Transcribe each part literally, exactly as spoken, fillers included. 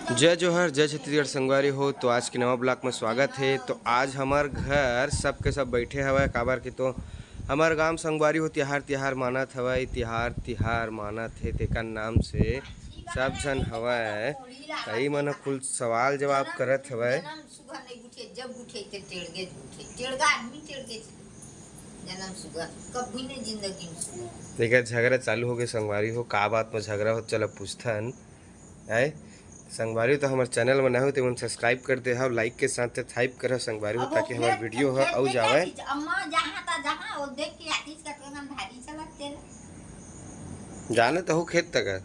जय जोहार, जय छत्तीसगढ़ संगवारी हो। तो आज के नवा ब्लॉग में स्वागत हे। तो आज हमर घर सबके सब बैठे हवय, काबर कि तो हमर गांव संगवारी हो तिहार, तिहार मानत हवय, तिहार, तिहार मानत हे, तेकर नाम से सब झन हवय। कई मन ह कुल सवाल जवाब करत हवय। जन्म सुबह नहीं उठे, जब उठे ते टेढ़ गेज उठे, टेढ़ गा आदमी टेढ़ गेज। जन्म सुबह कभी नहीं जिंदगी में सुबह। तेकर झगड़ा चालू हो गए संगवारी हो, का बात में झगड़ा हो, चलो पूछथन। आय संगवारी हो, तो हमर चैनल में नया हो तो मन सब्सक्राइब कर दे हव, लाइक के साथ टाइप करव संगवारी हो, अब ताकि वो हमर खेत, वीडियो ह खेत आऊ देखे जावय। चीज, अम्मा जहाँ ता जहाँ वो देख के आतीस का तो हम भारी चलत चले। जाने तो हो खेत तक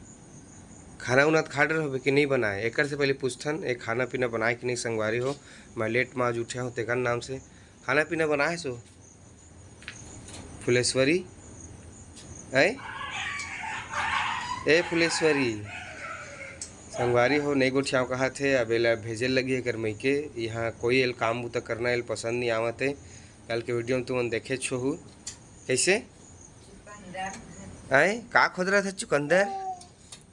खाना उना त खा डर होबे कि नहीं बनाए, एकर से पहले पूछथन, ए खाना पीना बनाए कि नहीं संगवारी हो। मैं लेट में आज उठे हूँ तेकर नाम से। खाना पीना बनाए सो फुलेश्वरी, ऐ ए फुलेश्वरी, संगवारी हो नहीं गोठियाव कहा थे। अब एला भेजे लगी एकर मइके, यहाँ कोई एल काम बुता करना एल पसंद नहीं आवत है। कल के वीडियो में तुमन देखे छो हु कैसे, ऐ का खोद रहा था चुकंदर,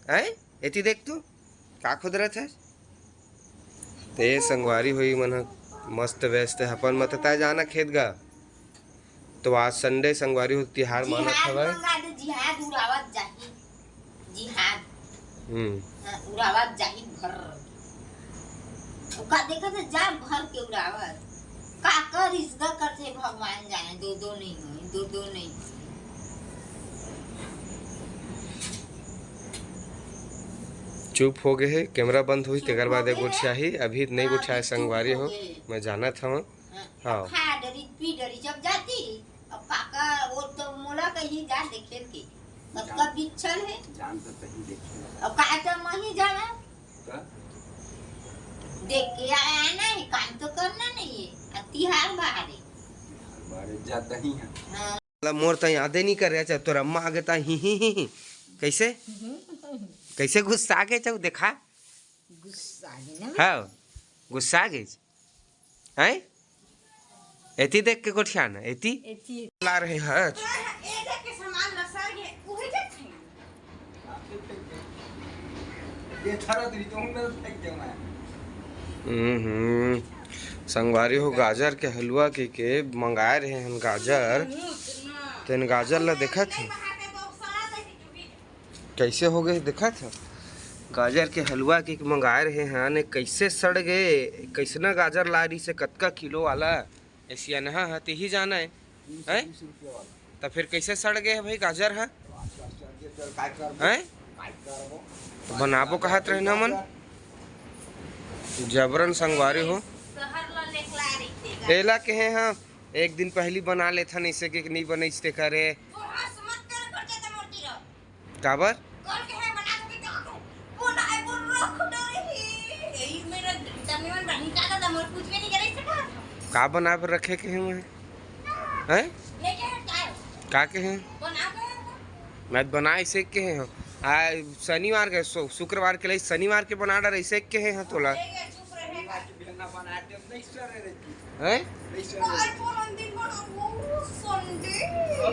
ऐ एती देख तू का खोद रहा था। ते संगवारी होई मन ह मस्त व्यस्त है अपन मत तय जाना खेत गा। तो आज संडे संगवारी हो तिहार मानत जिहाद हवय। मंगा दे, जिहाद उड़ावत जाही। जिहाद। हम्म। हाँ, उड़ावत जाही भर। ओका देखत है, जा भर के उड़ावत। का कर इसगा करथे भगवान जाने, दो दो नहीं होई, दो दो नहीं होई। चुप हो गए हे, कैमरा बंद होई, तेकर बाद गोठियाही, अभी नहीं गोठियाए संगवारी हो, मैं जानत हवं। हाँ। खा डरी, पी डरी, जब जाती, अब काका, वो तो मोला कहीं जा देखे के, कतका बिच्छल है। जान तो कहीं देखे। अब का तो मही जाना। का? देख के आया नहीं, काम तो करना नहीं है। आ तिहार बाहर है। तिहार बाहर जाता ही है। हाँ। साला मोर त यादे नहीं करे, अच्छा तोर अम्मा आगे ता ही, ही, ही, ही। कैसे? कैसे गुस्सा आगे चौ देखा? गुस्सा आगे ना। हाँ, गुस्सा आगे। हैं? एती देख के गोठियाना, एती? एती। ला रहे हच। ए देख के सामान ला सर गे, उहे देख। ये छरत रही तो उनमें फेंक दे मैं। हम्म, संगवारी हो गाजर के हलवा के, के मंगाए रहे हन गाजर। तेन गाजर ला देखत हे। कैसे हो गए देखत ह? गाजर के हलवा के मंगाए रहे हन, कैसे सड़ गए, कैसना गाजर ला रही से, कतका किलो वाला, एसियनहा ह, तेही जाना है, हैं? त फिर कैसे सड़ गए है भाई गाजर ह? हैं? तो बनाबो कहत रहे ना मन, जबरन संगवारी हो। एला कहे ह, एक दिन पहली बना लेथन, ऐसे के नहीं बनइस ते करे। काबर? कल के है बना के का को? बनाए बर रख डरे ही। यही मेरा तमीमन बहन का दादा मोर कुछ भी नहीं करे सका। का बना बर रखे के है मैं? हैं? लेके है का? का के है? बना के है वो। मैं बनाए से के है। आ शनिवार के सु-, शुक्रवार के लिए शनिवार के बना डरे से के है तोला। ये चुप रहे का? हैं?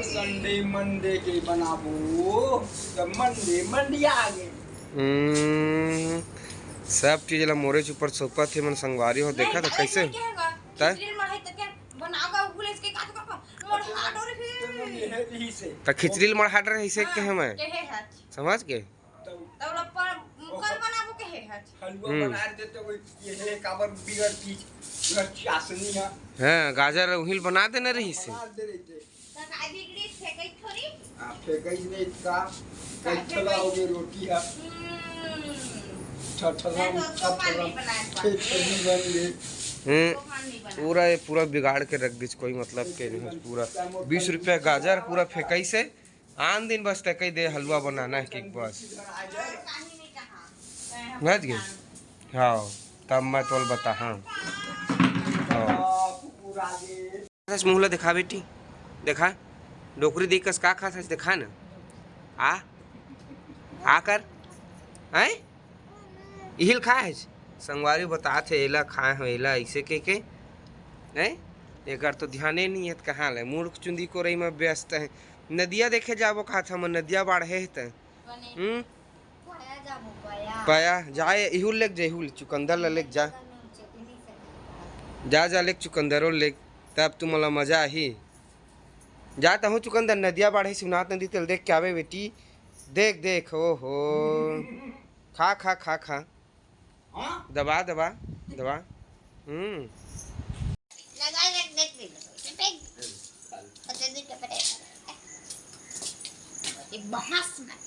संडे मंडे के बनाबो, त मंडे मंडिया आगे। हम्म, सब चीज ला मोरेच ऊपर सौंपत हे मन संगवारी हो, देखा तो कैसे? त खिचड़ी ल मड़हा डरे ऐसे के हे मैं। समझ के? तब ला पर कल बनाबो कहे हच। हलवा हम्म। बना देते वो, ये है काबर बिगड़ चीज, बिगड़ चाशनी है। हाँ, गाजर उहिल बना देना रही से। बना दे रही थे। त का बिगड़ी फेंकई थोड़ी? आ, फेंकई नहीं का, कई ठला हो गए रोटी है। हम्म। ठठला, मैं तो उसको पानी बनाए पानी। ठेठली बन गए। हम्म। उसको पानी बनाए। पूरा, ये पूरा बिगाड़ के रख दीस, कोई मतलब के नहीं, पूरा बीस रुपया गाजर पूरा फेंकई से। आन दिन बस ते कही दे हलवा बनाना है कि बस। समझ गए? हाँ, तब मैं तोल बता, हाँ। हाँ। बस मुँह ला दिखा बेटी, दिखा। डोकरी दी कस का खात हस, दिखा ना। आ, आ कर। हैं? इहिल खाए हस? संगवारी बतात हे, एला खाए हो, एला ऐसे के के। हैं? एकर तो ध्याने नहीं है, त कहाँ ले? मूड़ चुंदी कोरई में व्यस्त है। नदिया देखे जाबो कहत हमन, नदिया बाढ़े हे त। बने। हम्म? पाया जाबो, पाया। पाया जाए, इहू लेग जा, इहू चुकंदर ला लेग जा। जा, जा, लेग चुकंदरो लेग, तब तुमला मजा आही। जा तहूँ चुकंदर, नदिया बाढ़े, शिवनाथ नदी, तेल देख के आवे बेटी। देख, देख, ओ हो। खा, खा, खा, खा। दबा, दबा, दबा। हम्म। लगा ले, देख ले, देख। पता नहीं क्या पता है। ये बांस मत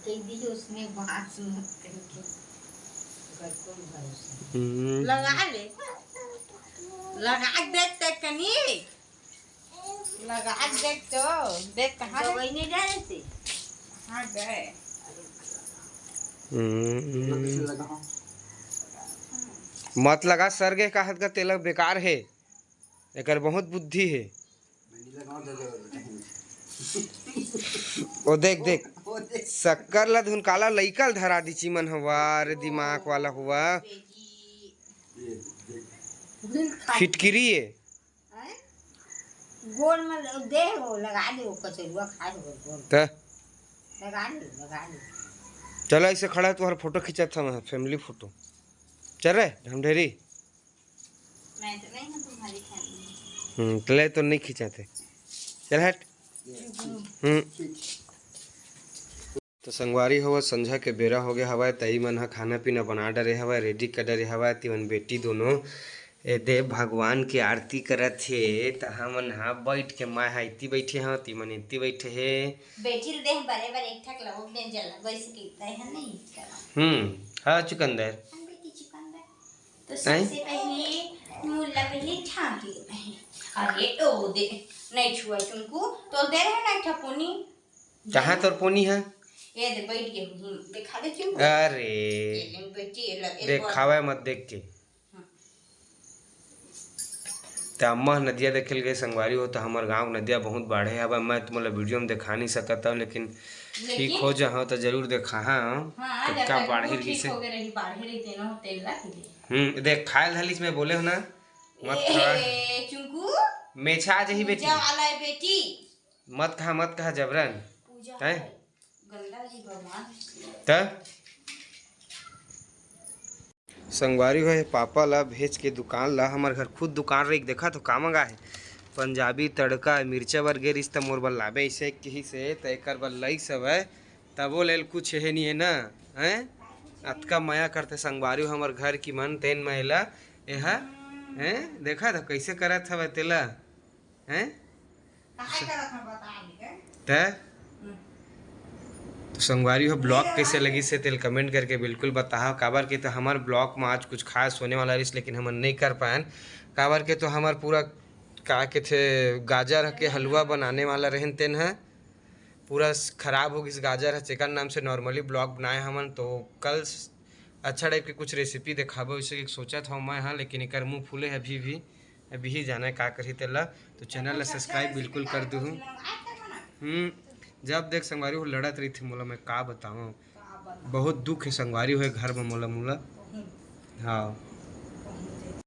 कह दीजिए, उसमें बांस मत करके। हम्म। लगा ले, लगा दे ते कनी। लगा देख तो, देख कहाँ गए? दवाई नहीं डाले थे। कहाँ गए? हम्म। मत लगा सरगे, कहत का तेलक बेकार हे, एकर बहुत बुद्धि हे। ओ देख, देख, शक्कर ला धुन काला लइका ल धरा दीची मन हवा रे, दिमाग वाला हुआ। फिटकिरी ये। हैं? गोल में दे, वो लगा दे, वो कचरुआ खाए हो गोल। त? लगा दे, लगा दे। चलो, ऐसे खड़ा है, तुम्हारा फोटो खींचा था मैं, फैमिली फोटो। चल रे ढमढेरी। मैं तो नहीं हूँ तुम्हारी फैमिली। हम्म, तले तो नहीं खींचाते। चल हट। हम्म। तो संगवारी हो, संझा के बेरा हो गया हवय, तई मन ह खाना पीना बना डरे हवय, रेडी कर डरे हवय। तिमन बेटी दोनों ए देव भगवान के आरती करत हे, त हमन ह बैठ के, मैं ह इति बैठे हव, तिमन इति बैठे हे। बेटी ल देह बरे बर एक ठक लगो बेंजल लगो, इसे कहता है नहीं करा। हम्म, हाँ चुकंदर। हम बेटी चुकंदर। तो हैं? सबसे पहले मुल्ला पहले छांट लेना है। अरे ओ दे, नहीं छुआ चुनकू, तो दे रहे ना ठपोनी। कहाँ तोर पोनी है? ये दे, बैठ गए हूँ, दिखा दे क्यों? अरे। ये ले बेटी, ये ले, ये देखावे मत देख के। हाँ। त अम्मा नदिया देखे ल गए संगवारी हो, त हमर गांव नदिया बहुत बाढ़े हवय। मैं तुमला वीडियो में दिखा नहीं सकत हूँ, लेकिन ठीक लेकिन हो जाओ तो जरूर दिखाहा। हाँ, कतका जब तक बाढ़े वो रहिस ठीक हे। हो गए रही, बाढ़े रही तेनो तेल रख दे। हम्म, देख खायल धलिस, मैं बोले हो ना, मत खा। ए, चुंकू, मेछा जही बेटी। पूजा वाला है बेटी। मत कहा, मत कहा जबरन। पूजा हैं? है। गंदा जी भगवान। त संगवारी हो, पापा ला भेज के दुकान ला, हमर घर खुद दुकान रही, देखा तो का मंगा है, पंजाबी तड़का, मिर्चा बर गे रिस त मोर बर लाबे ऐसे किही से, त एकर बर लई सब है, तबो लेल कुछ हे नहीं है ना, हैं? अतका मया करते संगवारी हो हमर घर की मन तेन महिला, एहा, हैं? देखा तो कैसे करत हवय तेला। हैं? त तो संगवारी हो, ब्लॉग कैसे लगिस हे तेल कमेंट करके बिल्कुल बताहा। काबर के तो हमर ब्लॉग में आज कुछ खास होने वाला रहिस, लेकिन हमन नहीं कर पायन, काबर के तो हमर पूरा का कथे गाजर के हलवा बनाने वाला रहन तेन ह, पूरा खराब हो गिस गाजर ह, जेकर नाम से नॉर्मली ब्लॉग बनाए हमन। तो कल अच्छा टाइप के कुछ रेसिपी देखाबो, वैसे सोचत हव मैं ह, लेकिन एकर मुंह फूले हे अभी भी, अभी ही जाना है का करही तेला। तो चैनल ला सब्सक्राइब बिल्कुल कर दूहू। हम्म, जब देख संगवारी हो लड़त रही थी मोला, मैं का बताऊँ, बहुत दुख है संगवारी हो घर में मोला मोला। हाँ,